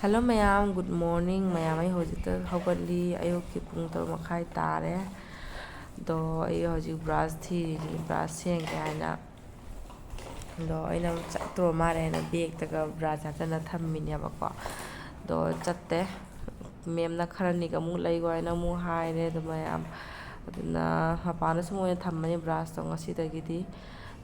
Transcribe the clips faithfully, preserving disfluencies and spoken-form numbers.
Hello ꯃꯌꯥꯝ, good morning꯫ ꯃꯌꯥꯝ, ꯑꯩ ꯍꯧꯖꯤꯛꯇ ꯍꯧꯒꯠꯂꯤ꯫ ꯑꯌꯨꯛꯀꯤ ꯄꯨꯡ ꯇꯔꯨꯛ ꯃꯈꯥꯏ ꯇꯥꯔꯦ꯫ ꯑꯗꯣ ꯑꯩ ꯍꯧꯖꯤꯛ brush ꯊꯤꯔꯤꯅꯤ, brush ꯁꯦꯡꯒꯦ ꯍꯥꯏꯅ꯫ ꯑꯗꯣ ꯑꯩꯅ ꯆꯠꯇ꯭ꯔꯣ ꯃꯥꯜꯂꯦ ꯍꯥꯏꯅ bag ꯇꯒ brush ꯍꯥꯞꯆꯤꯜꯂ ꯊꯝꯃꯤꯅꯦꯕꯀꯣ꯫ ꯑꯗꯣ ꯆꯠꯇꯦ꯫ Ma'am ꯅ ꯈꯔꯅꯤꯒ ꯑꯃꯨꯛ ꯂꯩꯒꯣ ꯍꯥꯏꯅ ꯑꯃꯨꯛ ꯍꯥꯏꯔꯦ꯫ ꯑꯗꯣ ꯃꯌꯥꯝ, ꯑꯗꯨꯅ ꯃꯄꯥꯟꯗ ꯁꯨꯝ ꯑꯣꯏꯅ ꯊꯝꯃꯅꯤ brush ꯇꯣ ꯉꯁꯤꯗꯒꯤꯗꯤ꯫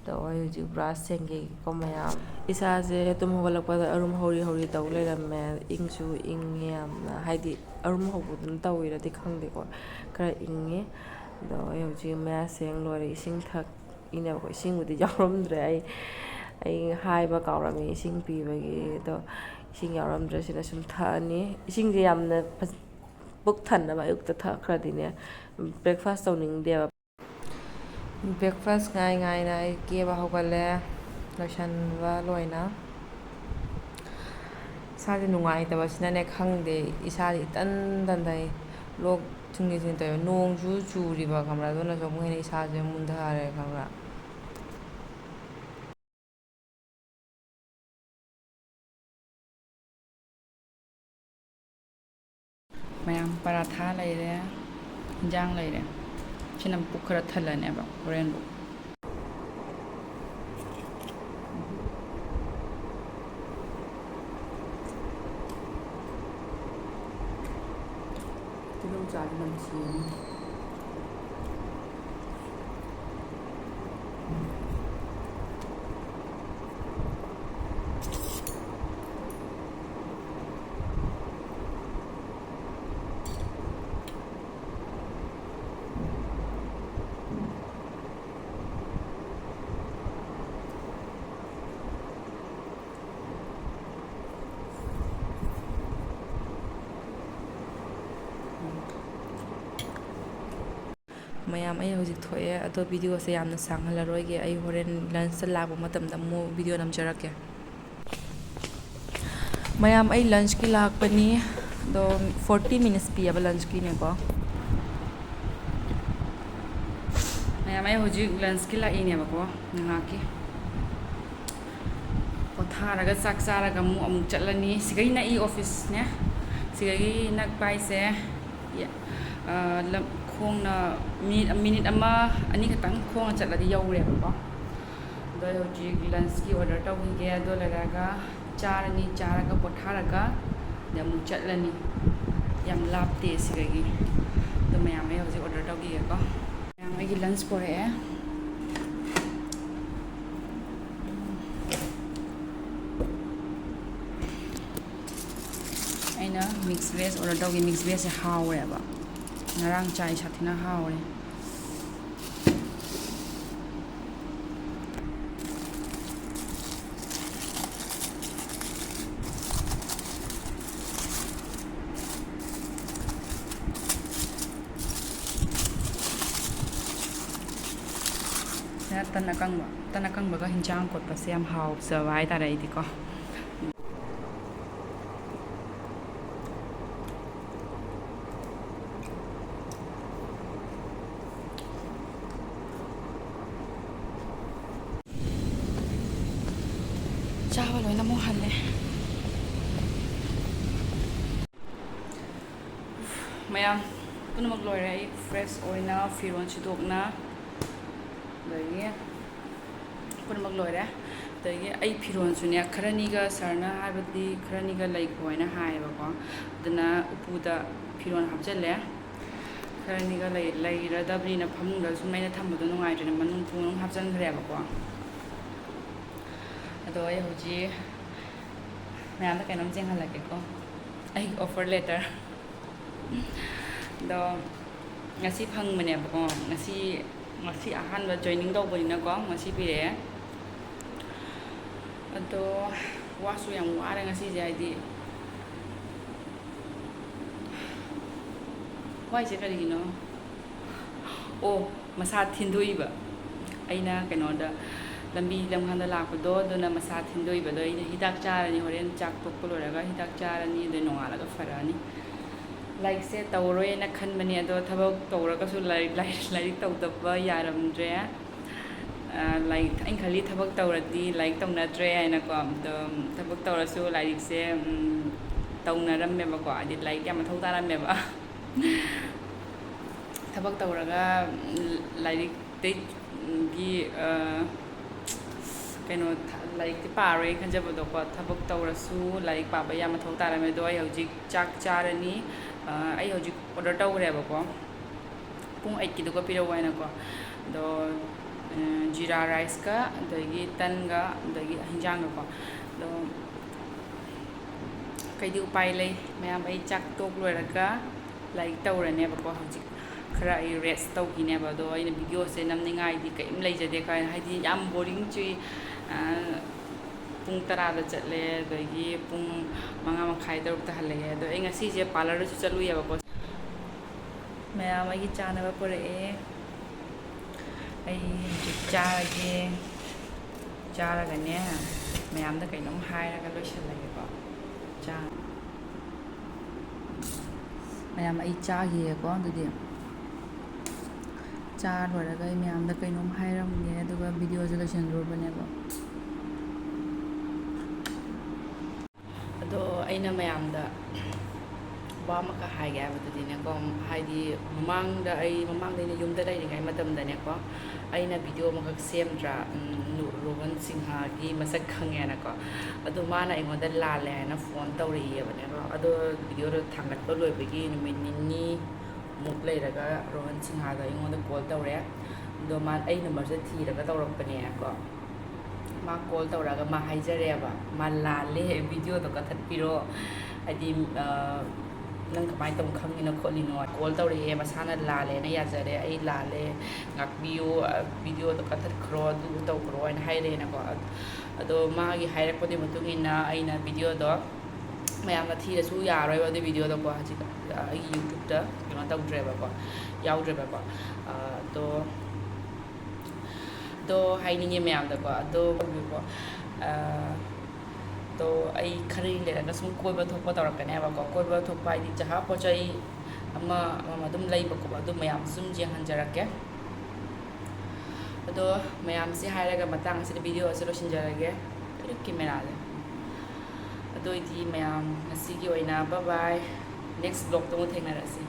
ꯑꯗꯣ ꯑꯩ ꯍꯧꯖꯤꯛ brush ꯁꯦꯡꯒꯦꯀꯣ ꯃꯌꯥꯝ꯫ ꯏꯁꯥꯁꯦ ꯇꯨꯝ ꯍꯧꯒꯠꯂꯛꯄꯗ ꯑꯔꯨꯝ ꯍꯧꯔꯤ ꯍꯧꯔꯤ ꯇꯧ ꯂꯩꯔꯝꯃꯦ꯫ ꯏꯪꯁꯨ ꯏꯪꯉꯦ ꯌꯥꯝꯅ, ꯍꯥꯏꯗꯤ ꯑꯔꯨꯝ ꯍꯧꯕꯗꯨꯅ ꯇꯧꯔꯤꯔꯗꯤ ꯈꯪꯗꯦꯀꯣ, ꯈꯔ ꯏꯪꯉꯦ꯫ ꯑꯗꯣ ꯑꯩ ꯍꯧꯖꯤꯛ ꯃꯌꯥ ꯁꯦꯡ ꯂꯣꯏꯔꯦ, ꯏꯁꯤꯡ ꯊꯛꯏꯅꯦꯕꯀꯣ꯫ ꯏꯁꯤꯡꯕꯨꯗꯤ ꯌꯥꯎꯔꯝꯗ꯭ꯔꯦ, ꯑꯩ, ꯑꯩ ꯍꯥꯏꯕ ꯀꯥꯎꯔꯝꯃꯦ ꯏꯁꯤꯡ ꯄꯤꯕꯒꯤ꯫ ꯑꯗꯣ ꯏꯁꯤꯡ ꯌꯥꯎꯔꯝꯗ꯭ꯔꯦ, ꯁꯤꯅ ꯁꯨꯝ ꯊꯛꯑꯅꯤ꯫ ꯏꯁꯤꯡꯁꯦ ꯌꯥꯝꯅ ꯐꯖ-, ꯄꯨꯛ ꯊꯟꯅꯕ ꯑꯌꯨꯛꯇ ꯊꯛꯈ꯭ꯔꯗꯤꯅꯦ, breakfast ꯇꯧꯅꯤꯡꯗꯦꯕ꯫ Breakfast ꯉꯥꯏ ꯉꯥꯏꯅ ꯑꯩ ꯀꯦꯕ ꯍꯧꯒꯠꯂꯦ, ꯂꯣꯏꯁꯟꯕ ꯂꯣꯏꯅ꯫ ꯏꯁꯥꯁꯦ ꯅꯨꯡꯉꯥꯏꯇꯕꯁꯤꯅꯅꯦ ꯈꯪꯗꯦ, ꯏꯁꯥꯁꯦ ꯏꯇꯟ ꯇꯟꯊꯩ꯫ ꯂꯣꯛ ꯊꯨꯡꯂꯤ ꯊꯨꯡꯂꯤ ꯇꯧꯋꯦ꯫ ꯅꯣꯡꯁꯨ ꯆꯨꯔꯤꯕ ꯈꯪꯕ꯭ꯔꯥ, ꯑꯗꯨꯅꯁꯨ ꯑꯃꯨꯛ ꯍꯦꯟꯅ ꯏꯁꯥꯁꯦ ꯃꯨꯟꯊꯔꯦ ꯈꯪꯕ꯭ꯔꯥ꯫ ꯃꯌꯥꯝ ꯄꯔꯥꯊꯥ ꯂꯩꯔꯦ, ꯏꯟꯖꯥꯡ ꯂꯩꯔꯦ꯫ ꯁꯤꯅ ꯄꯨꯛ ꯈꯔ ꯊꯜꯂꯅꯦꯕ ꯍꯣꯔꯦꯟꯕꯨ꯫ ꯇꯤꯜꯍꯧ ꯆꯥꯁꯦ ꯅꯝꯊꯤꯕꯅꯤ꯫ ꯃꯌꯥꯝ, ꯑꯩ ꯍꯧꯖꯤꯛ ꯊꯣꯛꯑꯦ, ꯑꯗꯣ video ꯁꯦ ꯌꯥꯝꯅ ꯁꯥꯡꯍꯜꯂꯔꯣꯏꯒꯦ꯫ ꯑꯩ ꯍꯣꯔꯦꯟ lunch ꯇ ꯂꯥꯛꯄ ꯃꯇꯝꯗ ꯑꯃꯨꯛ video ꯅꯝꯖꯔꯛꯀꯦ꯫ ꯃꯌꯥꯝ, ꯑꯩ lunch ꯀꯤ ꯂꯥꯛꯄꯅꯤ꯫ ꯑꯗꯣ forty minutes ꯄꯤꯌꯦꯕ lunch ꯀꯤꯅꯦꯀꯣ꯫ ꯃꯌꯥꯝ, ꯑꯩ ꯍꯧꯖꯤꯛ lunch ꯀꯤ ꯂꯥꯛꯏꯅꯦꯕꯀꯣ, ꯉꯥꯏꯍꯥꯛꯀꯤ꯫ ꯄꯣꯊꯥ- ꯊꯥꯔꯒ ꯆꯥꯛ ꯆꯥꯔꯒ ꯑꯃꯨꯛ, ꯑꯃꯨꯛ ꯆꯠꯂꯅꯤ꯫ ꯁꯤꯒꯩ ꯅꯛꯏ ꯑꯣꯐꯤꯁꯅꯦ꯫ ꯁꯤꯒꯩ ꯅꯛꯄ ꯍꯥꯏꯁꯦ, ꯌ-, ꯑ, ꯂꯝ, ꯈꯣꯡꯅ ꯃꯤꯅꯤꯠ, ꯃꯤꯅꯤꯠ ꯑꯃ ꯑꯅꯤ ꯈꯛꯇꯪ ꯈꯣꯡꯅ ꯆꯠꯂꯗꯤ ꯌꯧꯔꯦꯕꯀꯣ꯫ ꯑꯗꯣ ꯑꯩ ꯍꯧꯖꯤꯛ ꯂꯟꯁꯀꯤ ꯑꯣꯔꯗꯔ ꯇꯧꯈꯤꯒꯦ꯫ ꯑꯗꯣ ꯂꯩꯔꯒ ꯆꯥꯔꯅꯤ, ꯆꯥꯔꯒ ꯄꯣꯊꯥꯔꯒ ꯑꯗꯩ ꯑꯃꯨꯛ ꯆꯠꯂꯅꯤ꯫ ꯌꯥꯝ ꯂꯥꯞꯇꯦ ꯁꯤꯗꯒꯤ꯫ ꯑꯗꯣ ꯃꯌꯥꯝ, ꯑꯩ ꯍꯧꯖꯤꯛ ꯑꯣꯔꯗꯔ ꯇꯧꯈꯤꯒꯦꯀꯣ꯫ ꯃꯌꯥꯝ, ꯑꯩꯒꯤ ꯂꯟꯁ ꯄꯣꯔꯛꯑꯦ꯫ ꯑꯩꯅ ꯃꯤꯛꯁ ꯚꯦꯖ ꯑꯣꯔꯗꯔ ꯇꯧꯈꯤ꯫ ꯃꯤꯛꯁ ꯚꯦꯖꯁꯦ ꯍꯥꯎꯋꯦꯕ꯫ ꯉꯔꯥꯡ ꯆꯥꯏ, ꯁꯥꯊꯤꯅ ꯍꯥꯎꯋꯦ꯫ ꯁꯤꯅ ꯇꯟ ꯑꯀꯪꯕ꯫ ꯇꯟ ꯑꯀꯪꯕꯒ ꯍꯤꯟꯖꯥꯡ ꯀꯣꯠꯄꯁꯦ ꯌꯥꯝ ꯍꯥꯎꯖꯕ ꯍꯥꯏꯇꯥꯔꯦ ꯑꯩꯗꯤꯀꯣ꯫ ꯆꯥꯕ ꯂꯣꯏꯅ ꯑꯃꯨꯛ ꯍꯜꯂꯦ꯫ ꯃꯌꯥꯝ ꯄꯨꯝꯅꯃꯛ ꯂꯣꯏꯔꯦ꯫ ꯑꯩ ꯐ꯭ꯔꯦꯁ ꯑꯣꯏꯅ ꯐꯤꯔꯣꯜ ꯁꯨꯗꯣꯛꯅ, ꯑꯗꯒꯤ ꯄꯨꯝꯅꯃꯛ ꯂꯣꯏꯔꯦ꯫ ꯑꯗꯒꯤ ꯑꯩ ꯐꯤꯔꯣꯜꯁꯨꯅꯦ, ꯈꯔꯅꯤꯒ ꯁꯥꯔꯅ ꯍꯥꯏꯕꯗꯤ ꯈꯔꯅꯤꯒ ꯂꯩꯈꯣ ꯍꯥꯏꯅ ꯍꯥꯏꯌꯦꯕꯀꯣ꯫ ꯑꯗꯨꯅ ꯎꯄꯨꯗ ꯐꯤꯔꯣꯜ ꯍꯥꯞꯆꯤꯜꯂꯦ꯫ ꯈꯔꯅꯤꯒ ꯂꯩ-, ꯂꯩꯔꯗꯕꯅꯤꯅ ꯐꯃꯨꯡꯗ ꯁꯨꯝ ꯑꯩꯅ ꯊꯝꯕꯗꯣ ꯅꯨꯡꯉꯥꯏꯇ꯭ꯔꯦꯅ ꯃꯅꯨꯡ ꯊꯣꯡ ꯑꯗꯨꯝ ꯍꯥꯞꯆꯤꯟꯈ꯭ꯔꯦꯕꯀꯣ꯫ ꯑꯗꯣ ꯑꯩ ꯍꯧꯖꯤꯛ ꯃꯌꯥꯝꯗ ꯀꯩꯅꯣꯝ ꯌꯦꯡꯍꯜꯂꯛꯀꯦꯀꯣ, ꯑꯩꯒꯤ ꯑꯣꯐꯔ ꯂꯦꯇꯔ꯫ ꯑꯗꯣ ꯉꯁꯤ ꯐꯪꯕꯅꯦꯕꯀꯣ꯫ ꯉꯁꯤ, ꯉꯁꯤ ꯑꯍꯥꯟꯕ ꯖꯣꯏꯅꯤꯡ ꯇꯧꯕꯅꯤꯅꯀꯣ, ꯉꯁꯤ ꯄꯤꯔꯛꯑꯦ꯫ ꯑꯗꯣ ꯋꯥꯁꯨ ꯌꯥꯝ ꯋꯥꯔꯦ ꯉꯁꯤꯁꯦ, ꯍꯥꯏꯗꯤ, ꯋꯥꯏꯁꯦ ꯀꯔꯤꯒꯤꯅꯣ? ꯑꯣ, ꯃꯁꯥ ꯊꯤꯟꯗꯣꯛꯏꯕ꯫ ꯑꯩꯅ ꯀꯩꯅꯣꯗ, ꯂꯝꯕꯤ ꯂꯝꯈꯥꯡꯗ ꯂꯥꯛꯄꯗꯣ, ꯑꯗꯨꯅ ꯃꯁꯥ ꯊꯤꯟꯗꯣꯛꯏꯕ꯫ ꯑꯗꯣ ꯑꯩꯅ ꯍꯤꯗꯥꯛ ꯆꯥꯔꯅꯤ, ꯍꯣꯔꯦꯟ ꯆꯥꯛ ꯇꯣꯛꯄ ꯂꯣꯏꯔꯒ ꯍꯤꯗꯥꯛ ꯆꯥꯔꯅꯤ, ꯑꯗꯩ ꯅꯣꯡꯉꯥꯜꯂꯒ ꯐꯔꯛꯑꯅꯤ꯫ ꯂꯥꯏꯔꯤꯛꯁꯦ ꯇꯧꯔꯣꯏꯅ ꯈꯟꯕꯅꯦ, ꯑꯗꯣ ꯊꯕꯛ ꯇꯧꯔꯒꯁꯨ ꯂꯥꯏꯔꯤꯛ, ꯂꯥꯏꯔꯤꯛ, ꯂꯥꯏꯔꯤꯛ ꯇꯧꯗꯕ ꯌꯥꯔꯝꯗ꯭ꯔꯦ꯫ ꯂꯥꯏꯔꯤꯛ, ꯑꯩꯅ ꯈꯜꯂꯤ ꯊꯕꯛ ꯇꯧꯔꯗꯤ ꯂꯥꯏꯔꯤꯛ ꯇꯧꯅꯗ꯭ꯔꯦ ꯍꯥꯏꯅꯀꯣ꯫ ꯑꯗꯣ ꯊꯕꯛ ꯇꯧꯔꯁꯨ ꯂꯥꯏꯔꯤꯛꯁꯦ ꯇꯧꯅꯔꯝꯃꯦꯕꯀꯣ, ꯍꯥꯏꯗꯤ ꯂꯥꯏꯔꯤꯛ ꯌꯥꯝ ꯃꯊꯧ ꯇꯥꯔꯝꯃꯦꯕ꯫ ꯊꯕꯛ ꯇꯧꯔꯒ ꯂꯥꯏꯔꯤꯛꯇꯒꯤ ꯀꯩꯅꯣ, ꯂꯥꯏꯔꯤꯛꯇꯤ ꯄꯥꯔꯣꯏ ꯈꯟꯖꯕꯗꯣꯀꯣ, ꯊꯕꯛ ꯇꯧꯔꯁꯨ ꯂꯥꯏꯔꯤꯛ ꯄꯥꯕ ꯌꯥꯝ ꯃꯊꯧ ꯇꯥꯔꯝꯃꯦ꯫ ꯑꯗꯣ ꯑꯩ ꯍꯧꯖꯤꯛ ꯆꯥꯛ ꯆꯥꯔꯅꯤ꯫ ꯑꯩ ꯍꯧꯖꯤꯛ ꯑꯣꯔꯗꯔ ꯇꯧꯈ꯭ꯔꯦꯕꯀꯣ, ꯄꯨꯡ ꯑꯩꯠꯀꯤꯗꯨꯒ ꯄꯤꯔꯛꯑꯣ ꯍꯥꯏꯅꯀꯣ꯫ ꯑꯗꯣ ꯖꯤꯔꯥ ꯔꯥꯏꯁꯀ, ꯑꯗꯒꯤ ꯇꯟꯒ, ꯑꯗꯒꯤ ꯍꯤꯟꯖꯥꯡꯒꯀꯣ꯫ ꯑꯗꯣ ꯀꯩꯗꯤ ꯎꯄꯥꯏ ꯂꯩ ꯃꯌꯥꯝ, ꯑꯩ ꯆꯥꯛ ꯇꯣꯛ ꯂꯣꯏꯔꯒ ꯂꯥꯏꯔꯤꯛ ꯇꯧꯔꯅꯦꯕꯀꯣ꯫ ꯍꯧꯖꯤꯛ ꯈꯔ ꯑꯩ ꯔꯦꯁ ꯇꯧꯈꯤꯅꯦꯕ꯫ ꯑꯗꯣ ꯑꯩꯅ ꯚꯤꯗꯤꯑꯣꯁꯦ ꯅꯝꯅꯤꯡꯉꯥꯏꯗꯤ ꯀꯔꯤꯝ ꯂꯩꯖꯗꯦ, ꯀꯥꯏꯅ ꯍꯥꯏꯗꯤ ꯌꯥꯝ ꯕꯣꯔꯤꯡ ꯆꯨꯏ꯫ ꯄꯨꯡ ꯇꯔꯥꯗ ꯆꯠꯂꯦ, ꯑꯗꯒꯤ ꯄꯨꯡ ꯃꯉꯥ ꯃꯈꯥꯏ, ꯇꯔꯨꯛꯇ ꯍꯜꯂꯛꯑꯦ꯫ ꯑꯗꯣ ꯑꯩ ꯉꯁꯤꯁꯦ ꯄꯥꯔꯂꯔꯗꯁꯨ ꯆꯠꯂꯨꯏꯌꯦꯕꯀꯣ꯫ ꯃꯌꯥꯝ ꯑꯩꯒꯤ ꯆꯥꯅꯕ ꯄꯨꯔꯛꯑꯦ꯫ ꯑꯩ ꯍꯧꯖꯤꯛ ꯆꯥꯔꯒꯦ꯫ ꯆꯥꯔꯒꯅꯦ, ꯃꯌꯥꯝꯗ ꯀꯩꯅꯣꯝ ꯍꯥꯏꯔꯒ ꯂꯣꯏꯁꯤꯜꯂꯒꯦꯀꯣ꯫ ꯆꯥ-, ꯃꯌꯥꯝ, ꯑꯩ ꯆꯥꯈꯤꯒꯦꯀꯣ꯫ ꯑꯗꯨꯗꯤ ꯆꯥ ꯂꯣꯏꯔꯒ ꯑꯩ ꯃꯌꯥꯝꯗ ꯀꯩꯅꯣꯝ ꯍꯥꯏꯔꯝꯒꯦ, ꯑꯗꯨꯒ ꯚꯤꯗꯤꯑꯣꯁꯦ ꯂꯣꯏꯁꯤꯜꯂꯨꯔꯕꯅꯦꯕ꯫ ꯑꯗꯣ ꯑꯩꯅ ꯃꯌꯥꯝꯗ ꯋꯥ ꯑꯃꯈꯛ ꯍꯥꯏꯒꯦ ꯍꯥꯏꯕꯗꯨꯗꯤꯅꯦꯀꯣ, ꯍꯥꯏꯗꯤ ꯃꯃꯥꯡꯗ, ꯑꯩ ꯃꯃꯥꯡꯗ ꯑꯩꯅ ꯌꯨꯝꯗ ꯂꯩꯔꯤꯉꯩ ꯃꯇꯝꯗꯅꯦꯀꯣ, ꯑꯩꯅ ꯚꯤꯗꯤꯑꯣ ꯑꯃꯈꯛ ꯁꯦꯝꯗ꯭ꯔꯥ, ꯎꯝ, ꯅꯨ-, ꯔꯣꯍꯟ ꯁꯤꯡꯍꯒꯤ ꯃꯁꯛ ꯈꯪꯉꯦꯅꯀꯣ꯫ ꯑꯗꯣ ꯃꯥꯅ ꯑꯩꯉꯣꯟꯗ ꯂꯥꯜꯂꯦ ꯍꯥꯏꯅ ꯐꯣꯟ ꯇꯧꯔꯛꯏꯑꯕꯅꯦꯀꯣ꯫ ꯑꯗꯣ ꯚꯤꯗꯤꯑꯣꯗꯣ ꯊꯥꯡꯒꯠꯄ ꯂꯣꯏꯕꯒꯤ ꯅꯨꯃꯤꯠ ꯅꯤꯅꯤꯃꯨꯛ ꯂꯩꯔꯒ ꯔꯣꯍꯟ ꯁꯤꯡꯍꯗꯣ ꯑꯩꯉꯣꯟꯗ ꯀꯣꯜ ꯇꯧꯔꯦ꯫ ꯑꯗꯣ ꯃꯥ ꯑꯩ ꯅꯝꯕꯔꯁꯦ ꯊꯤꯔꯒ ꯇꯧꯔꯛꯄꯅꯦꯀꯣ꯫ ꯃꯥ ꯀꯣꯜ ꯇꯧꯔꯒ ꯃꯥ ꯍꯥꯏꯖꯔꯦꯕ, "ꯃꯥ ꯂꯥꯜꯂꯦ, ꯚꯤꯗꯤꯑꯣꯗꯣ ꯀꯛꯊꯠꯄꯤꯔꯣ, ꯍꯥꯏꯗꯤ, ꯑ, ꯅꯪ ꯀꯃꯥꯏꯅ ꯇꯧꯅ ꯈꯪꯉꯤꯅꯣ ꯈꯣꯠꯂꯤꯅꯣ? ꯀꯣꯜ ꯇꯧꯔꯛꯑꯦ, ꯃꯁꯥꯅ ꯂꯥꯜꯂꯦꯅ ꯌꯥꯖꯔꯦ, ꯑꯩ ꯂꯥꯜꯂꯦ, ꯉꯥꯛꯄꯤꯌꯨ, ꯑ, ꯚꯤꯗꯤꯑꯣꯗꯣ ꯀꯛꯊꯠꯈ꯭ꯔꯣ, ꯑꯗꯨ ꯇꯧꯈ꯭ꯔꯣ" ꯍꯥꯏꯅ ꯍꯥꯏꯔꯛꯑꯦꯅꯀꯣ꯫ ꯑꯗꯣ ꯃꯥꯒꯤ ꯍꯥꯏꯔꯛꯄꯗꯨꯒꯤ ꯃꯇꯨꯡ ꯏꯟꯅ ꯑꯩꯅ ꯚꯤꯗꯤꯑꯣꯗꯣ ꯃꯌꯥꯝꯅ ꯊꯤꯔꯁꯨ ꯌꯥꯔꯣꯏꯕ ꯑꯗꯨ ꯚꯤꯗꯤꯑꯣꯗꯣꯀꯣ꯫ ꯍꯧꯖꯤꯛ ꯑꯩꯒꯤ ꯌꯨꯇ꯭ꯌꯨꯕꯇ ꯀꯩꯅꯣ ꯇꯧꯗ꯭ꯔꯦꯕꯀꯣ, ꯌꯥꯎꯗ꯭ꯔꯦꯕꯀꯣ꯫ ꯑꯗꯣ, ꯑꯗꯣ ꯍꯥꯏꯅꯤꯡꯉꯦ ꯃꯌꯥꯝꯗꯀꯣ꯫ ꯑꯗꯣ, ꯑꯗꯣ ꯑꯩ ꯈꯔ ꯂꯩꯔꯒ ꯁꯨꯝ ꯀꯣꯏꯕ ꯊꯣꯛꯄ ꯇꯧꯔꯛꯀꯅꯦꯕꯀꯣ꯫ ꯀꯣꯏꯕ ꯊꯣꯛꯄ ꯍꯥꯏꯗꯤ ꯖꯍꯥ ꯄꯣꯠ ꯆꯩ ꯑꯃ ꯑꯃ ꯑꯗꯨꯝ ꯂꯩꯕꯀꯣ, ꯑꯗꯨ ꯃꯌꯥꯝ ꯁꯨꯝ ꯌꯦꯡꯍꯟꯖꯔꯛꯀꯦ꯫ ꯑꯗꯣ ꯃꯌꯥꯝꯁꯦ ꯍꯥꯏꯔꯒ ꯃꯇꯥꯡ ꯑꯁꯤꯗ video ꯑꯁꯦ ꯂꯣꯏꯁꯤꯟꯖꯔꯒꯦ꯫ ꯑꯩ cameraꯁꯦ꯫ ꯑꯗꯨ ꯑꯣꯏꯗꯤ ꯃꯌꯥꯝ ꯉꯁꯤꯒꯤ ꯑꯣꯏꯅ bye bye, next vlogꯇ ꯑꯃꯨꯛ ꯊꯦꯡꯅꯔꯁꯤ꯫